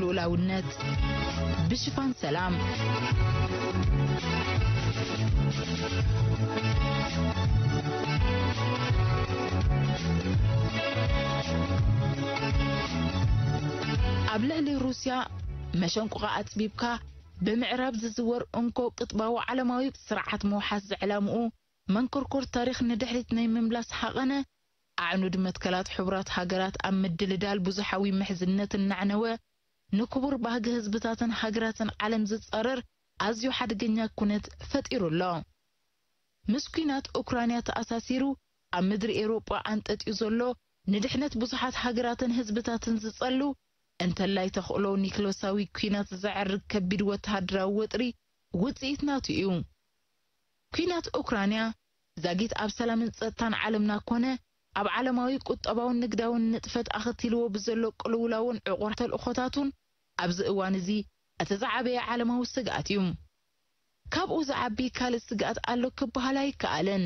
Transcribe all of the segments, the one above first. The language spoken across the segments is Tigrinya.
ልኡላውነት ብሽፋን ሰላም። ኣብ ልዕሊ ሩስያ መሸንቁቓ ኣጽቢብካ፣ ብምዕራብ ዝዝወር እንኮ ቅጥባዊ ዓለማዊ ስርዓት ምውሓስ ዘዕላምኡ መንኮርኮር ታሪኽ ንድሕሪት ናይ ምምላስ ሃቐነ፣ ኣዕኑድ መትከላት ሕቡራት ሃገራት ኣብ ምድልዳል ብዙሓዊ ምሕዝነት እናዕነወ፣ ንክቡር ባህጊ ህዝብታትን ሃገራትን ዓለም ዝጻረር ኣዝዩ ሓደገኛ ኩነት ፈጢሩ ኣሎ። ምስ ኲናት ኡክራንያ ተኣሳሲሩ፣ ኣብ ምድሪ ኤውሮጳ ኣንጠጥዩ ዘሎ፣ ንድሕነት ብዙሓት ሃገራትን ህዝብታትን ዝጸሉ፣ እንተላይ ተኽእሎ ኒክለሳዊ ኲናት ዘዕርግ ከቢድ ወተሃደራዊ ወጥሪ ውጽኢት ናቱ እዩ። ኲናት ኡክራንያ ዛጊት ኣብ ሰላምን ጸጥታን ዓለምና ኮነ፣ ኣብ ዓለማዊ ቁጠባውን ንግዳውን ንጥፈት ኣኸቲልዎ ብዘሎ ቅልውላውን ዕቑር ተልእኾታቱን፣ ኣብዚ እዋን እዚ እቲ ዝዓበየ ዓለማዊ ስግኣት እዩ። ካብኡ ዝዓቢ ካልእ ስግኣት ኣሎ ክበሃል ኣይከኣልን።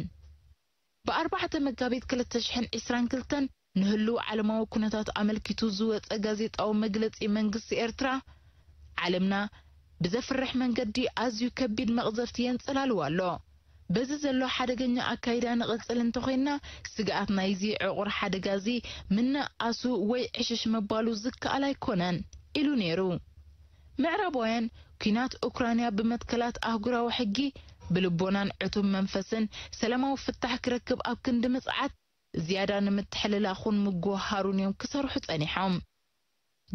ብ4 መጋቢት ክልተ ሽሕን ዕስራን ክልተን ንህሉው ዓለማዊ ኩነታት ኣመልኪቱ ዝወጸ ጋዜጣዊ መግለጺ መንግስቲ ኤርትራ፣ ዓለምና ብዘፍርሕ መንገዲ ኣዝዩ ከቢድ መቕዘፍቲ የንጸላልው ኣሎ። በዚ ዘሎ ሓደገኛ ኣካይዳ ንቕጽል እንተኾይንና፣ ስግኣት ናይዚ ዕቑር ሓደጋ እዚ ምንኣሱ ወይ ዕሽሽ ምባሉ ዝከኣል ኣይኮነን ኢሉ ነይሩ። ምዕራባውያን ኲናት ኡክራንያ ብመትከላት ኣህጉራዊ ሕጊ፣ ብልቦናን ዕቱብ መንፈስን ሰላማዊ ፍታሕ ክረክብ ኣብ ክንዲ ምጽዓት፣ ዝያዳ ንምትሕልላኹን ምጉህሃሩን እዮም ክሰርሑ ጸኒሖም።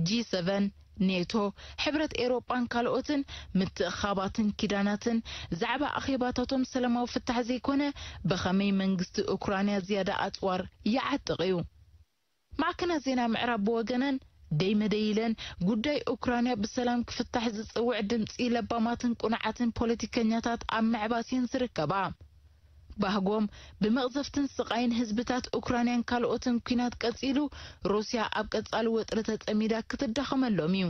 ጂ ሰቨን፣ ኔቶ፣ ሕብረት ኤውሮጳን ካልኦትን ምትእኻባትን ኪዳናትን ዛዕባ ኣኼባታቶም ሰላማዊ ፍታሕ ዘይኮነ፣ ብኸመይ መንግስቲ ኡክራንያ ዝያዳ ኣጽዋር ይዓጥቕ እዩ። ማዕከናት ዜና ምዕራብ ብወገነን፣ ደይ መደይ ኢለን ጉዳይ ኡክራንያ ብሰላም ክፍታሕ ዝጽውዕ ድምጺ ለባማትን ቁኑዓትን ፖለቲከኛታት ኣብ ምዕባስ እየን ዝርከባ። ባህጎም ብመቕዘፍትን ስቓይን ህዝብታት ኡክራንያን ካልኦትን ኲናት ቀጺሉ፣ ሩስያ ኣብ ቀጻሊ ወጥሪ ተጸሚዳ ክትዳኸመሎም እዩ።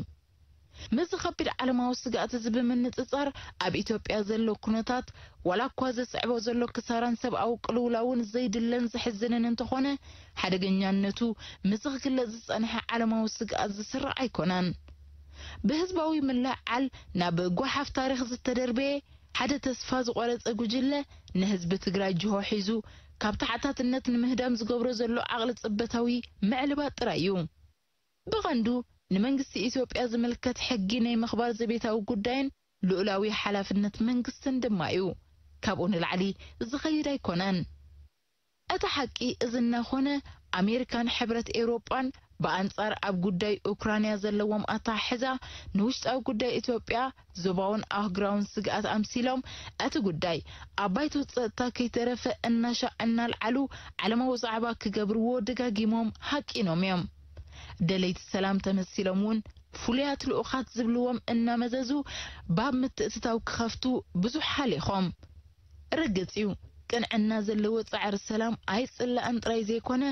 ምስዚ ከቢድ ዓለማዊ ስግኣት እዚ ብምንጽጻር፣ ኣብ ኢትዮጵያ ዘሎ ኩነታት፣ ዋላ እኳ ዘስዕቦ ዘሎ ክሳራን ሰብኣዊ ቅልውላውን ዘይድለን ዘሕዝንን እንተኾነ፣ ሓደገኛነቱ ምስዚ ክግለጽ ዝጸንሐ ዓለማዊ ስግኣት ዝስራዕ ኣይኮነን። ብህዝባዊ ምልዕዓል ናብ ጓሓፍ ታሪኽ ዝተደርበየ፣ ሓደ ተስፋ ዝቖረጸ ጉጅለ፣ ንህዝቢ ትግራይ ጅሆ ሒዙ ካብ ተሓታትነት ንምህዳም ዝገብሮ ዘሎ ዓቕሊ ጽበታዊ ምዕልባጥ ጥራይ እዩ። ብቐንዱ ንመንግስቲ ኢትዮጵያ ዝምልከት ሕጊ ናይ ምኽባር ዘቤታዊ ጉዳይን ልኡላዊ ሓላፍነት መንግስትን ድማ እዩ። ካብኡ ንላዕሊ ዝኸይድ ኣይኮነን። እቲ ሓቂ እዚ እናኾነ፣ ኣሜሪካን ሕብረት ኤውሮጳን ብኣንጻር ኣብ ጉዳይ ኡክራንያ ዘለዎም ኣተሓሕዛ፣ ንውሽጣዊ ጉዳይ ኢትዮጵያ ዞባውን ኣህጉራውን ስግኣት ኣምሲሎም፣ እቲ ጉዳይ ኣብ ባይቶ ጸጥታ ከይተረፈ እናሻዕ እናልዓሉ ዓለማዊ ዛዕባ ክገብርዎ ደጋጊሞም ሃቂኖም እዮም። ደለይቲ ሰላም ተመሲሎም እውን ፍሉያት ልኡኻት ዝብልዎም እናመዘዙ ባብ ምትእትታው ክኸፍቱ ብዙሕ ሓሊኾም። ርግጽ እዩ፣ ቅንዕና ዘለዎ ጻዕሪ ሰላም ኣይጽላእን ጥራይ ዘይኮነ፣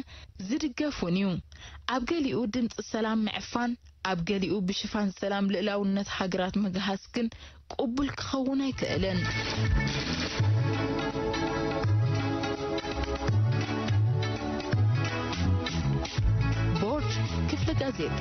ዝድገፍ እውን እዩ። ኣብ ገሊኡ ድምጺ ሰላም ምዕፋን፣ ኣብ ገሊኡ ብሽፋን ሰላም ልእላውነት ሃገራት ምግሃስ ግን ቅቡል ክኸውን ኣይክእልን። ቦርድ ክፍሊ ጋዜጣ።